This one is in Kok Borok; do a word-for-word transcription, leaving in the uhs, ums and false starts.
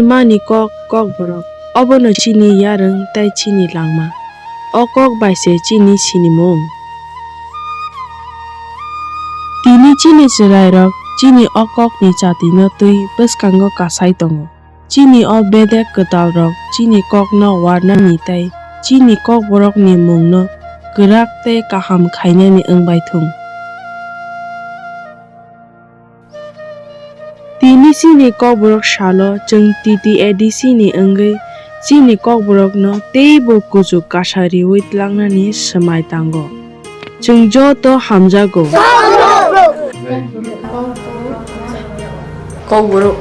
Mani kok, Kokborok, obono chini yarwng tei chini langma. O kok bai se chini sinimung. Tini chini chwrairok chini o kokni chatino twi bwskango kasai tongo. Chini o bedek kwtalrok chini kokno warnani tei chini Kokborokni mungno kwrak tei kaham khainani wng bai thung. Tini chini Kokborok salo chwng T T A D C ni wngwi chini Kokborokno teibo kuchuk kasa riwi tlangnani swmai tango. Chwng joto hamjago. Kokborok